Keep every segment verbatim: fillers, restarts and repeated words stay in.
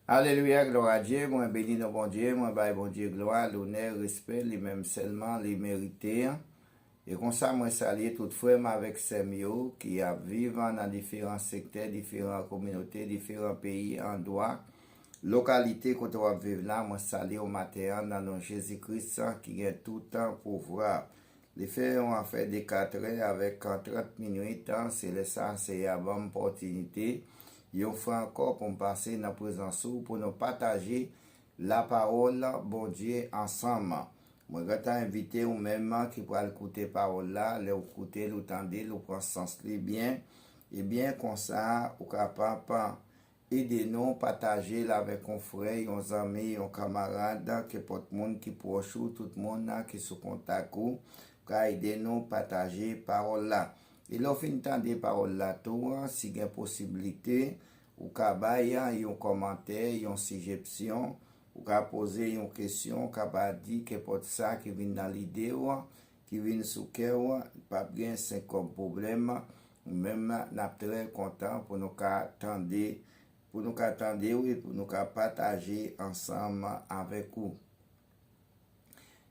Alelouya, glwa a Dye. Mwen beni non Bondye, mwen bay Bondye glwa, lonè, respè, li menm sèlman li merite. E konsa, mwen salye tout frè m avèk sè m yo ki ap viv nan diferan sektè, diferan kominote, diferan peyi, andwa, lokalite kote w ap viv la. Mwen salye w maten an nan non Jezi Kris ki gen tout pouvwa. Li fè yon afè de katrè avèk trant minit, se lè sa Seyè a ban m opòtinite yon fwa ankò pou m pase nan prezans ou pou nou pataje lapawòl Bondye ansanm. Mwen gentan envite ou menm ki pral koute pawòl la, lè w koute l, ou tande l, ou pran sans li byen, ebyen konsa ou kapab ede nou pataje l avèk yon frè, yon zanmi, yon kanmarad, kenpòt moun ki pwòch ou, tout moun ki sou kontak ou, ka ede nou pataje pawòl la. E lè w fin tande pawòl la tou, si gen posiblite, ou ka bay yon kòmantè, yon sijepsyon, ou ka poze yon kesyon, ou ka pa di kenpòt sa ki vin nan lide w, ki vin sou kè w, p ap gen senk kòb pwoblèm. Ou menm, n ap trè kontan pou nou ka tande, pou nou ka tande w e pou nou ka pataje ansanm avèk ou.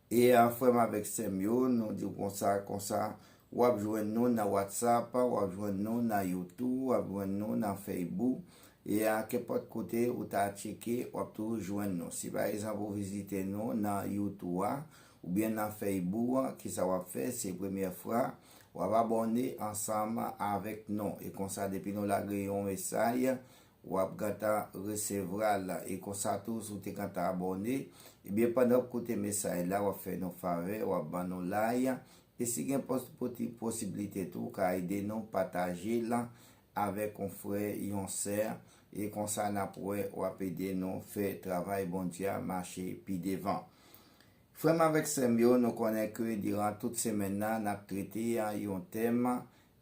E a, frè m avèk sè m yo, nou di w konsa, konsa, w ap jwenn nou nan WhatsApp, w ap jwenn nou nan YouTube, w ap jwenn nou nan Facebook. E a, kenpòt kote ou ta tcheke, w ap toujou jwenn nou. Si pa egzanp ou vizite nou nan YouTube a, oubyen nan Facebook, kisa w ap fè? Se premyè fwa, w ap abòne ansanm avèk nou. E konsa, depi nou lage yon mesaj, w ap gentan resevwa l. E konsa tou, si w te gentan abòne, ebyen, pandan w ap koute mesaj la, w ap fè nou favè, w ap ban nou like. E si gen pos-, poti-, posiblite tou, w ka ede nou pataje l avèk yon frè, yon sè. E konsa, n ap wè, w ap ede nou fè travay Bondye a mache pi devan. Frè m avèk sè m yo, nou konnen ke diran tout semèn nan, n ap trete yon tèm,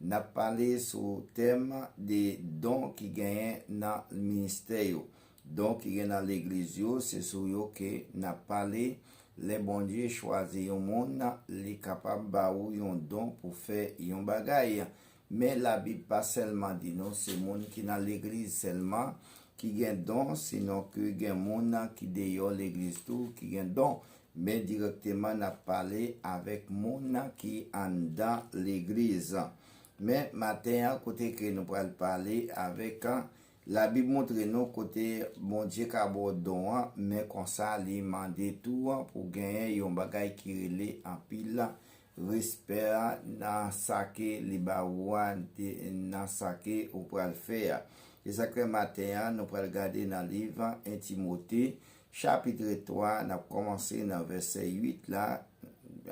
n ap pale sou tèm de don ki genyen nan ministè yo. Don ki gen nan legliz yo, se sou yo ke n ap pale. Lè Bondye chwazi yon moun, li kapab ba ou yon don pou fè yon bagay. Men Labib pa sèlman di nou se moun ki nan legliz sèlman ki gen don, sinon ke gen moun ki deyò legliz tou ki gen don. Men dirèkteman, n ap pale avèk moun ki anndan legliz. Men maten an, kote ke nou pral pale avèk, Labib montre nou kote Bondye ka ba w don an, men konsa li mande tou pou genyen yon bagay ki rele anpil respè nan sa ke li ba ou a, nan sa ke ou pral fè a. Se sa k fè maten an, nou pral gade nan liv en Timote, chapit twa, n ap kòmanse nan vèsè uit la,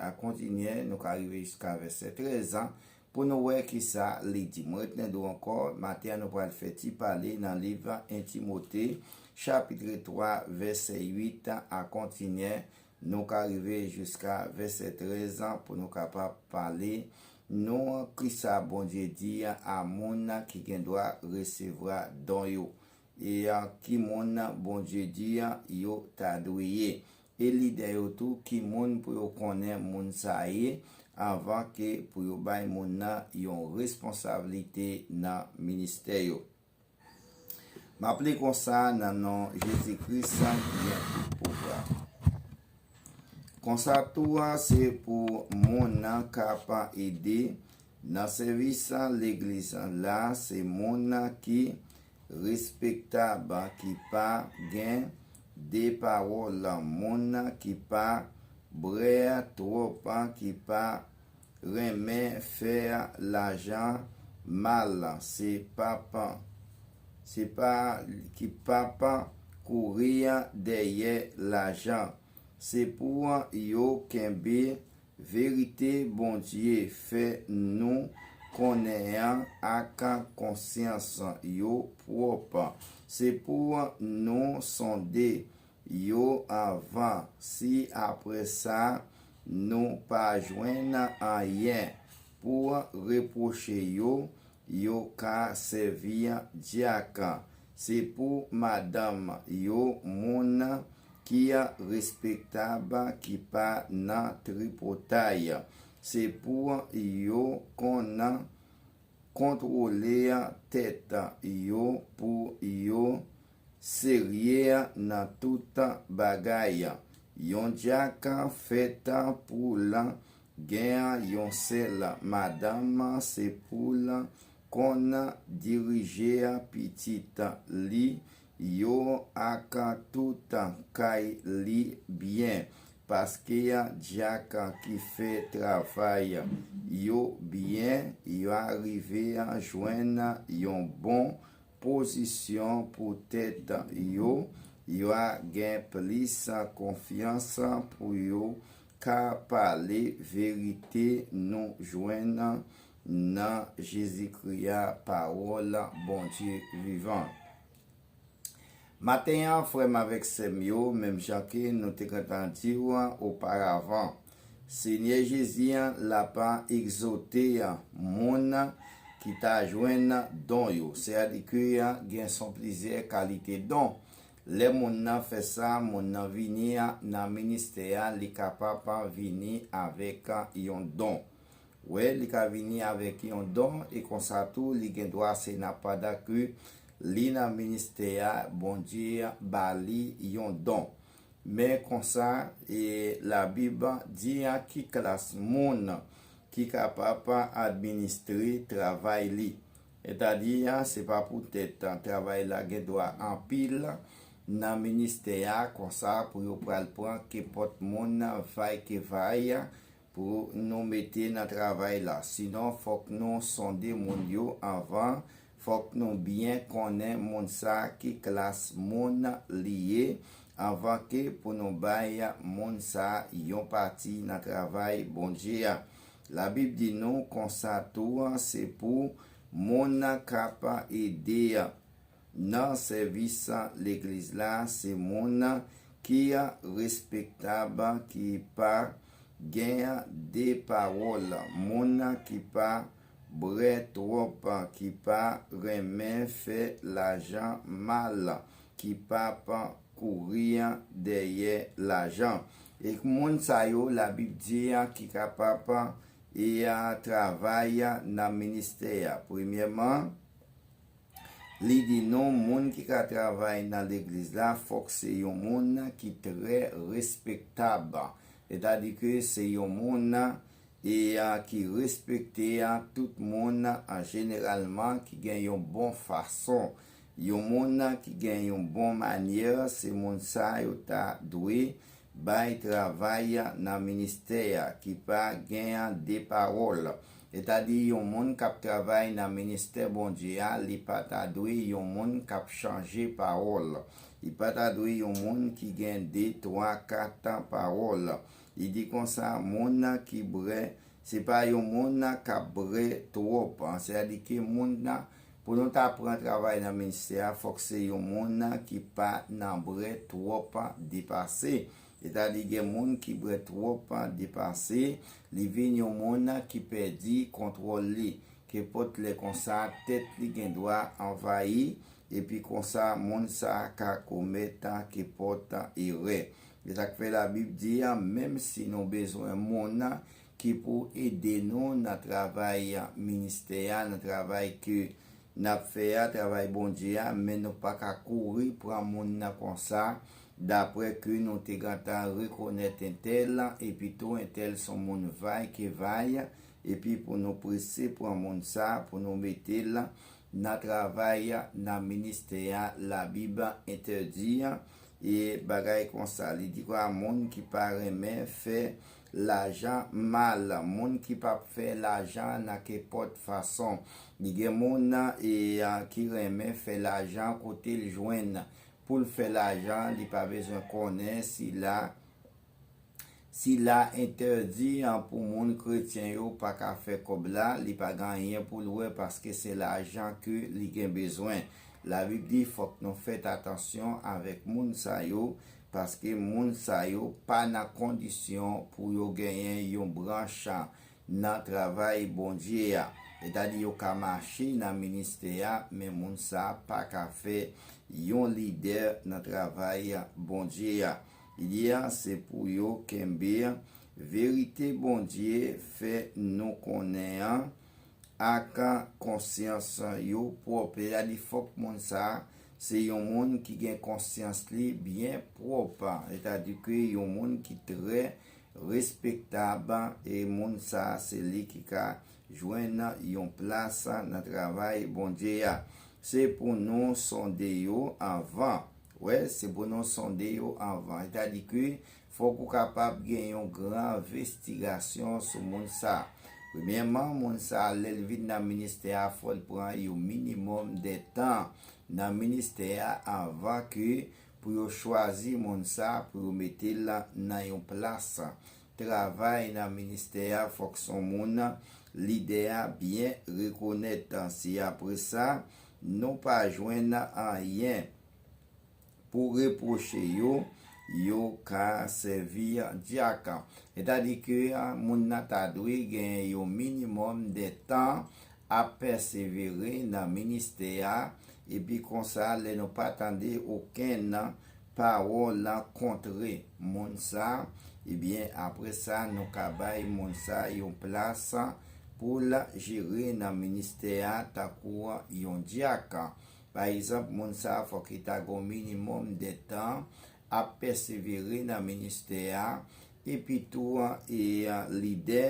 a kontinye, nou ka rive jiska vèsè trèz an, pou nou wè kisa li di. Mwen retounen di w ankò, maten an nou pral fè ti pale nan liv en Timote, chapit twa, vèsè uit a kontinye, nou ka rive jiska vèsè trèz an pou nou kapab pale nou kisa Bondye di a moun ki gen dwa resevwa don yo. E a ki moun Bondye di a yo ta dwe ye. E lidè yo tou, ki moun pou yo konnen moun sa ye anvan ke pou yo bay moun nan yon responsablite nan ministè yo. M ap li konsa nan non Jezi Kris ki gen tout pouvwa. Konsa tou a, se pou moun nan k ap ede nan sèvis legliz la, se moun nan ki respektab, ki pa gen de pawòl, moun nan ki pa bwè twòp, ki pa renmen fè lajan mal, se p ap, se pa, ki p ap kouri dèyè lajan. Se pou yo kenbe verite Bondye fè nou konnen an ak konsyans yo pwòp. Se pou nou sonde yo anvan, si apre sa nou pa jwenn anyen pou repwoche yo, yo ka sèvi dyak. Se pou madanm yo moun ki respektab, ki pa nan tripotay. Se pou yo konn kontwole tèt yo, pou yo serye nan tout bagay. Yon dyak fèt pou l gen yon sèl madanm, se pou l konn dirije pitit li yo ak tout kay li byen, paske dyak ki fè travay yo byen, yo a rive jwenn yon bon pozisyon pou tèt yo, yo a gen plis konfyans pou yo ka pale verite nou jwenn nan Jezikri a, pawòl Bondye vivan. Maten an, frè m avèk sè m yo, menm jan ke nou te gentan di w oparavan, Senyè Jezi an l ap egzote moun ki ta jwenn don yo. Sètadi ke gen son plizyè kalite don. Lè moun nan fè sa, moun nan vini nan ministè a, li kapab vini avèk yon don. Wè, li ka vini avèk yon don, e konsa tou, li gen dwa se nan pandan ke li nan ministè a, Bondye ba li yon don. Men konsa, e Labib di a ki klas moun ki kapab administre travay li. Sètadi, se pa poutèt travay la gen dwa anpil nan ministè a, konsa pou yo pral pran kenpòt moun vay ke vay pou nou mete nan travay la. Sinon, fòk nou sonde moun yo anvan, fòk nou byen konnen moun sa ki klas moun li ye, anvan ke pou nou bay moun sa yon pati nan travay Bondye a. Labib di nou konsa tou, se pou moun k ap ede nan sèvis legliz la, se moun ki respektab, ki pa gen de pawòl, moun ki pa bwè twòp, ki pa renmen fè lajan mal, ki p ap kouri dèyè lajan. E moun sa yo, Labib di, ki kapab e a travay nan ministè a. Premyèman, li di nou moun ki ka travay nan legliz la, fòk se yon moun ki trè respektab. Sètadi ke se yon moun e a ki respekte a tout moun an jeneralman, ki gen yon bon fason. Yon moun ki gen yon bon manyè, se moun sa yo ta dwe bay travay nan ministè a, ki pa gen de pawòl. Sètadi, yon moun k ap travay nan ministè Bondye a, li pa ta dwe yon moun k ap chanje pawòl. Li pa ta dwe yon moun ki gen de, twa, kat pawòl. Li di konsa, moun ki bwè, se pa yon moun k ap bwè twòp. Sètadi ke moun nan, pou nou ta pran travay nan ministè a, fòk se yon moun ki pa nan bwè twòp depase. Sètadi gen moun ki bwè twòp depase, li vin yon moun ki pèdi kontwòl li. Kenpòt lè konsa, tèt li gen dwa anvayi, epi konsa, moun sa ka komèt kenpòt erè. E sa k fè Labib di, menm si nou bezwen moun ki pou ede nou nan travay ministè a, nan travay ke n ap fè a, travay Bondye a, men nou pa ka kouri pran moun nan konsa, daprè ke nou te gentan rekonèt entèl, epi tou entèl se yon moun vay ke vay, epi pou nou prese pran moun sa, pou nou mete l nan travay, nan ministè a, Labib entèdi, e bagay konsa. Li di kwa moun ki pa renmen fè lajan mal, moun ki p ap fè lajan nan kenpòt fason. Li gen moun e, a, ki renmen fè lajan kote l jwenn. Pou l fè lajan, li pa bezwen konnen si la, si la entèdi, an, pou moun kretyen yo pa ka fè kòb la, li pa gen anyen pou l wè paske se lajan ke li gen bezwen. Labib di fòk nou fèt atansyon avèk moun sa yo, paske moun sa yo pa nan kondisyon pou yo genyen yon branch nan travay Bondye a. Sètadi yo ka mache nan ministè a, men moun sa pa ka fè yon lidè nan travay Bondye a. Lidè a, se pou yo kenbe verite Bondye fè nou konnen an ak konsyans yo pwòp. Sètadi fòk moun sa se yon moun ki gen konsyans li byen pwòp, sètadi ke yon moun ki trè respektab, e moun sa a se li ki ka jwenn yon plas nan travay Bondye a. Se pou nou sonde yo anvan. Wè, se pou nou sonde yo anvan. Sètadi ke fòk ou kapab gen yon gran envestigasyon sou moun sa a. Premyèman, moun sa a, lè l vin nan ministè a, fò l pran yon minimòm de tan nan ministè a anvan ke pou yo chwazi moun sa a, pou yo mete l nan yon plas travay nan ministè a. Fòk se yon moun lidè a byen rekonèt. Si apre sa, nou pa jwenn anyen pou repwoche yo, yo ka sèvi dyak. Sètadi ke moun nan ta dwe gen yon minimòm de tan ap pèsevere nan ministè a, epi konsa, lè nou pa tande okenn pawòl kontre moun sa, ebyen, apre sa, nou ka bay moun sa yon plas pou l jere nan ministè a tankou yon dyak. Pa egzanp, moun sa a fòk li ta gen yon minimòm de tan ap pèsevere nan ministè a, epi tou, e, lidè,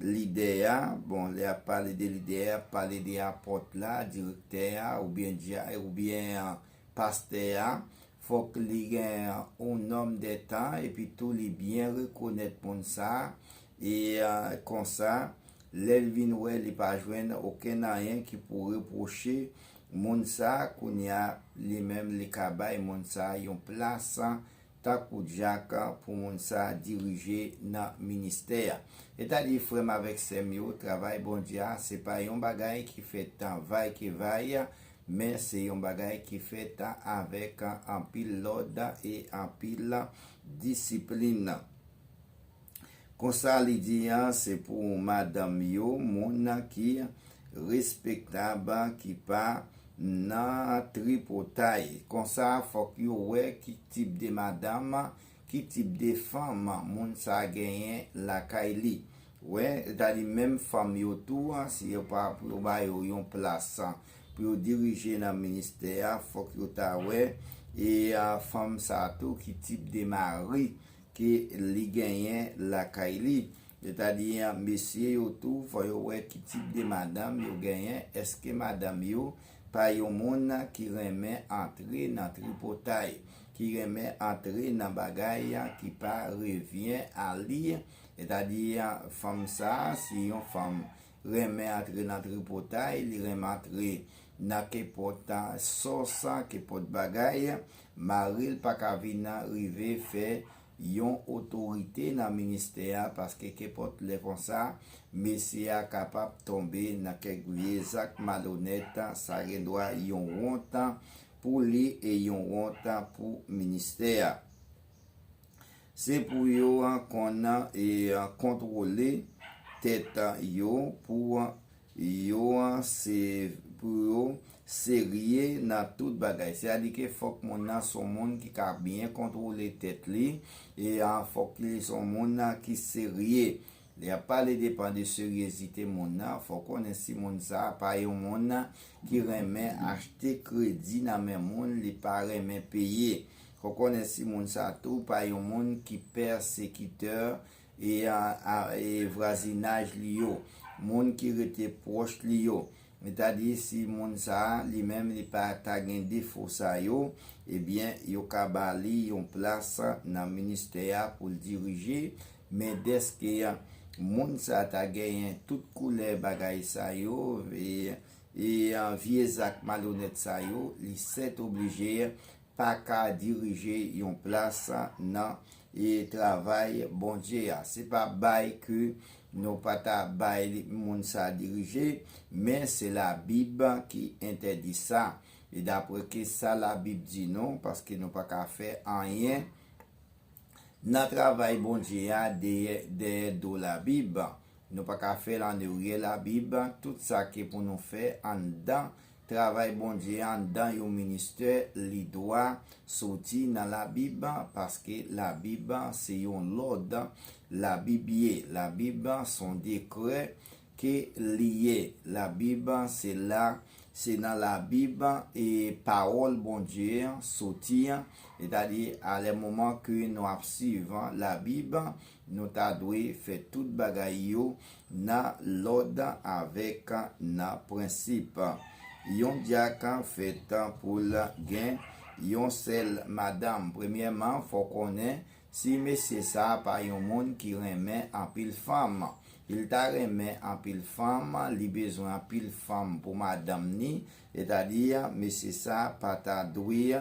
lidè a, bon, lè ap pale de lidè a, ap pale de apòt la, direktè a, oubyen dya-, oubyen, e, pastè a, fòk li gen yon nonm de tan, epi tou li byen rekonèt moun sa a, e, e, konsa, lè l vin wè li pa jwenn okenn anyen ki pou repwoche moun sa a, kounye a, li menm li ka bay moun sa a yon plas tankou dyak pou moun sa a dirije nan ministè a. Sètadi, frè m avèk sè m yo, travay Bondye a, se pa yon bagay ki fèt vay ke vay, men se yon bagay ki fèt avèk anpil lòd e anpil disiplin. Konsa li di, se pou madanm yo, moun ki respektab, ki pa nan tripotay. Konsa, fòk yo wè ki tip de madanm, ki tip de fanm moun sa genyen lakay li. Wè, sètadi menm fanm yo tou, si yo pa, pou yo ba yo yon plas pou yo dirije nan ministè a, fòk yo ta wè, e, a, fanm sa tou ki tip de mari ke li genyen lakay li. Sètadi, mesye yo tou, fò yo wè ki tip de madanm yo genyen. Èske madanm yo pa yon moun ki renmen antre nan tripotay, ki renmen antre nan bagay ki pa revyen a li? Sètadi, fanm sa, si yon fanm renmen antre nan tripotay, li renmen antre nan kenpòt sòs, kenpòt bagay, mari l pa ka vin rive fè yon otorite nan ministè a, paske kenpòt lè konsa, mesye a kapab tonbe nan kèk vye zak malonèt, sa gen dwa yon wont pou li e yon wont pou ministè a. Se pou yo konn e kontwole tèt yo, pou yo se, pou yo serye nan tout bagay. Sètadi ke fòk moun nan se yon moun ki ka byen kontwole tèt li, e fòk li se yon moun nan ki serye. Lè y ap pale depan de seryezite moun nan, fò konnen si moun sa a pa yon moun ki renmen achte kredi nan men moun, li pa renmen peye. Fò konnen si moun sa a tou pa yon moun ki pèsekitè e, a, a, e vwazinaj li yo, moun ki rete pwòch li yo. Sètadi si moun sa a, li menm, li pa ta gen defo sa yo, ebyen, yo ka ba li yon plas nan ministè a pou l dirije, men dèske moun sa a ta genyen tout koulè bagay sa yo, e, e, vye zak malonèt sa yo, li sètoblije pa ka dirije yon plas nan, e, travay Bondye a. Se pa bay ke nou pa ta bay moun sa dirije, men se Labib ki entèdi sa. E dapre ke sa Labib di nou, paske nou pa ka fè anyen nan travay Bondye a dèyè, dèyè do Labib. Nou pa ka fè l anderyè Labib. Tout sa ki pou nou fè anndan travay Bondye a, anndan yon ministè, li dwa soti nan Labib, paske Labib se yon lòd. Labib ye. Labib se yon dekrè ke li ye. Labib se la, Se nan Labib e pawòl Bondye an soti an, sètadi a lè moman ke nou ap swiv Labib, nou ta dwe fè tout bagay yo nan lòd avèk nan prensip. Yon dyak fèt pou l gen yon sèl madanm. Premyèman, fò konnen si mesye sa a pa yon moun ki renmen anpil fanm. Li ta renmen anpil fanm, li bezwen anpil fanm pou madanm ni, sètadi mesye sa a pa ta dwe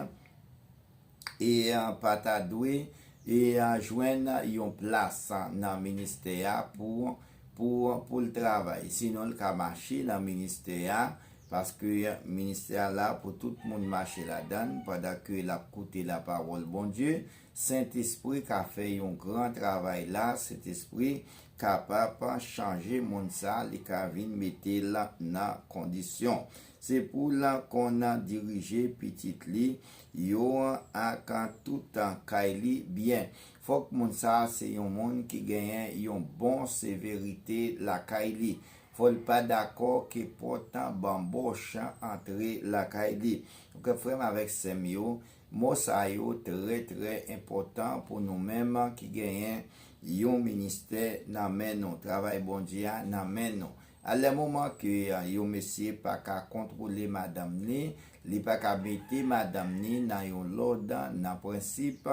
e pa ta dwe e jwenn yon plas nan ministè a pou pou pou l travay. Sinon, l ka mache nan ministè a, paske ministè a la pou tout moun mache ladan l pandan ke l ap koute lapawòl Bondye. Sentespri ka fè yon gran travay la. Sentespri kapab chanje moun sa, li ka vin mete l nan kondisyon. Se pou l konn dirije pitit li yo ak tout kay li byen. Fòk moun sa se yon moun ki genyen yon bon severite lakay li. Fò l pa dakò ke pòt banbòch antre lakay li. Donk, frè m avèk sè m yo, mo sa yo trè, trè enpòtan pou nou menm ki genyen yon ministè nan men nou, travay Bondye a nan men nou. A lè moman ke yon mesye pa ka kontwole madanm ni, li pa ka mete madanm ni nan yon lòd, nan prensip,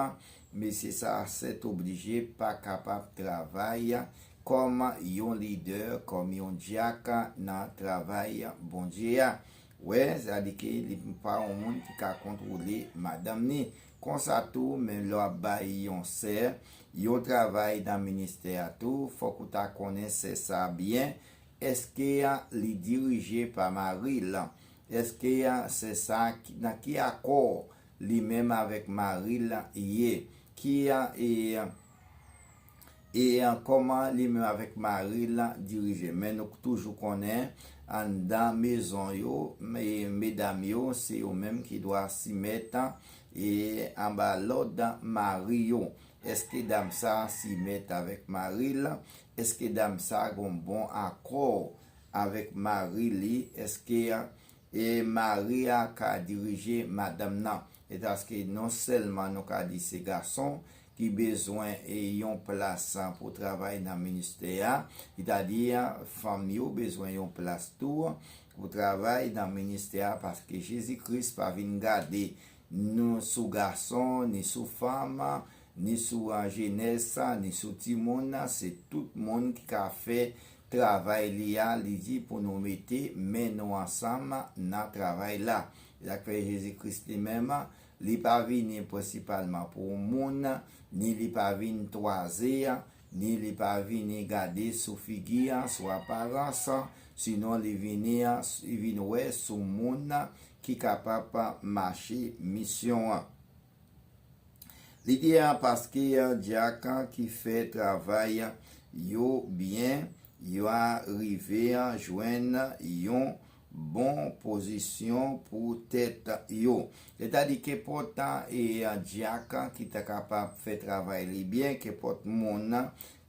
mesye sa sètoblije pa kapab travay kòm yon lidè, kòm yon dyak nan travay Bondye a. Wè, sa di ke li pa yon moun ki ka kontwole madanm ni. Konsa tou, menm lè w ap bay yon sè yon travay nan ministè a tou, fòk ou ta konnen sè sa byen. Èske li dirije pa mari l? Èske sè sa nan ki akò li menm avèk mari l ye? Ki e e kòman li menm avèk mari l dirije? Men nou toujou konnen anndan mezon yo, medam yo se yo menm ki dwa simèt e anba lòd mari yo. Èske dam sa simèt avèk mari l? Èske dam sa gon bon akò avèk mari li? Èske e mari a ka dirije madanm nan? E paske non sèlman nou ka di se gason ki bezwen e yon plas pou travay nan ministè a, sètadi fanm yo bezwen yon plas tou pou travay nan ministè a, paske Jezi Kris pa vin gade nou sou gason, ni sou fanm, ni sou jenès, ni sou timoun. Se tout moun ki ka fè travay li a. Li di pou nou mete men nou ansanm nan travay la. Sa k fè Jezi Kris li menm, li pa vini prensipalman pou moun, ni li pa vin twaze, ni li pa vini gade sou figi a, sou aparans, sinon li vini, li vin wè sou moun ki kapab mache misyon an. Li di a paske dyak ki fè travay yo byen, yo a rive jwenn yon bon pozisyon pou tèt yo. Sètadi kenpòt e dyak ki ta kapab fè travay li byen, kenpòt moun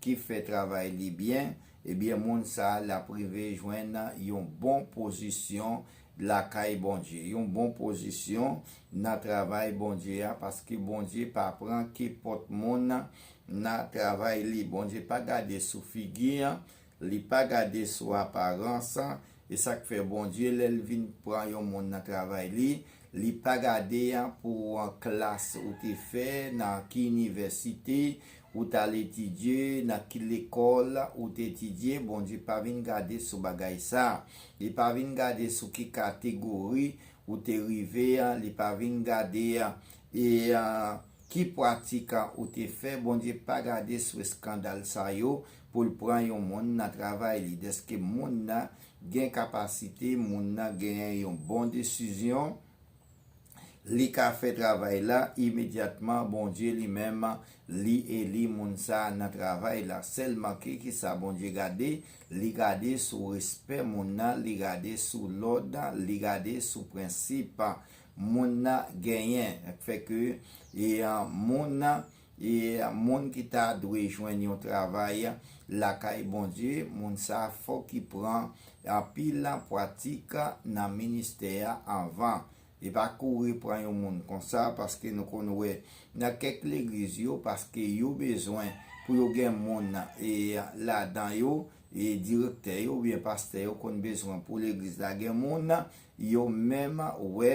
ki fè travay li byen, ebyen moun sa l ap rive jwenn yon bon pozisyon lakay Bondye, yon bon pozisyon nan travay Bondye a, paske Bondye pa pran kenpòt moun nan travay li. Bondye pa gade sou figi an, li pa gade sou aparans an. E sa k fè Bondye, lè l vin pran yon moun nan travay li, li pa gade pou klas ou te fè, nan ki inivèsite ou t al etidye, nan ki lekòl ou te etidye. Bondye pa vin gade sou bagay sa. Li pa vin gade sou ki kategori ou te rive, li pa vin gade e ki pratik ou te fè. Bondye pa gade sou eskandal sa yo pou l pran yon moun nan travay li. Dèske moun nan gen kapasite, moun nan genyen yon bon desizyon, li ka fè travay la imedyatman. Bondye li menm, li eli moun sa nan travay la. Sèlman ke kisa Bondye gade? Li gade sou respè moun nan, li gade sou lòd, li gade sou prensip moun nan genyen. Fè ke e moun nan e moun ki ta dwe jwenn yon travay lakay Bondye, moun sa fòk li pran anpil pratik nan ministè a anvan. E pa kouri pran yon moun konsa, paske nou konn wè nan kèk legliz yo, paske yo bezwen pou yo gen moun e ladan yo, e direktè yo oubyen pastè yo konn bezwen pou legliz la gen moun, yo menm wè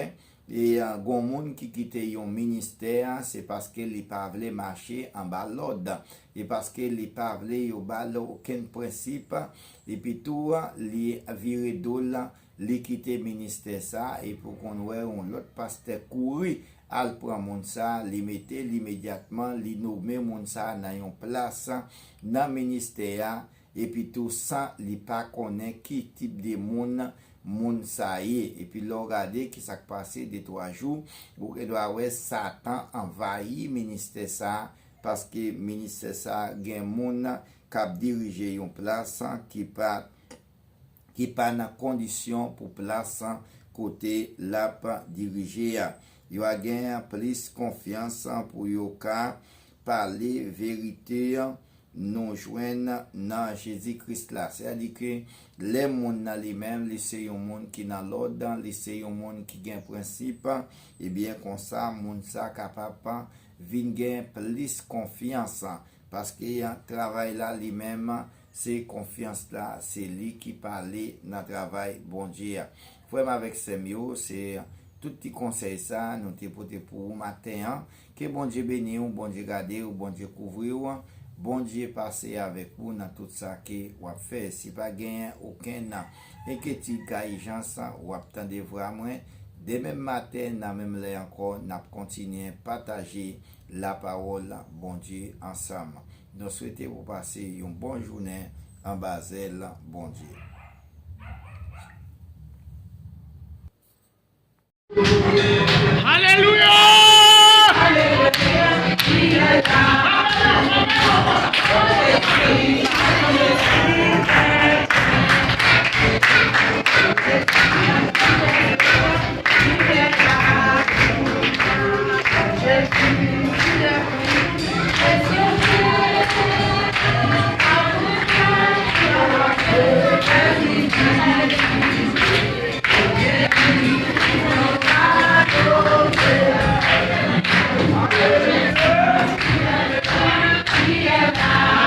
e gon moun ki kite yon ministè, se paske li pa vle mache anba lòd, e paske li pa vle yo ba l okenn prensip, epi tou li vire do l, li kite ministè sa, epi w konn wè yon lòt pastè kouri al pran moun sa, li mete l imedyatman, li nome moun sa nan yon plas nan ministè a, epi tou san li pa konnen ki tip de moun moun sa ye. Epi lè w gade ki sa k pase de twa jou, ou gendwa wè Satan anvayi ministè sa, paske ministè sa gen moun k ap dirije yon plas ki pa ki pa nan kondisyon pou plas kote l ap dirije a. Yo a gen plis konfyans pou yo ka pale verite nou jwenn nan Jezi Kris la. Sètadi ke lè moun nan li menm, li se yon moun ki nan lòd, li se yon moun ki gen prensip, ebyen konsa, moun sa kapab vin gen plis konfyans. Paske travay la li menm, se konfyans la, se li ki pale nan travay Bondye a. Frè m avèk sè m yo, se tout ti konsèy sa nou te pote pou ou maten an. Ke Bondye beni w, Bondye gade w, Bondye kouvri w, Bondye pase avèk ou nan tout sa ke w ap fè. Si pa gen okenn enkyetid ka ijans, w ap tande vwa mwen. Demen maten, nan menm lè ankò, n ap kontinye pataje lapawòl Bondye ansanm. Nou swete w pase yon bon jounen anba zèl Bondye. Alelouya!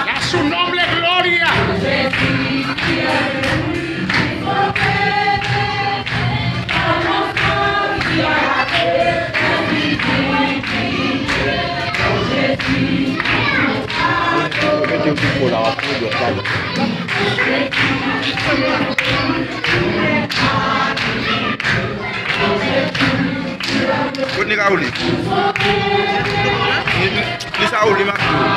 A su nombre gloria. Mete yon ti po la, w ap pran dwèt la. Kot nèg a ou li? Li sa ou li, m ap di w.